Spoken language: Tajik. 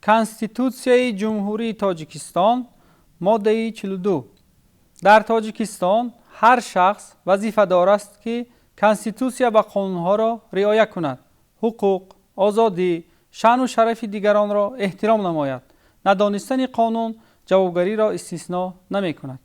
Конститутсияи Ҷумҳурии Тоҷикистон, моддаи 42. Дар Тоҷикистон ҳар шахс вазифадор аст, ки Конститутсия ва қонунҳоро риоя кунад, ҳуқуқ, озодӣ, шаъну шарафи дигаронро эҳтиром намояд. Надонистани қонун ҷавобгариро истисно намекунад.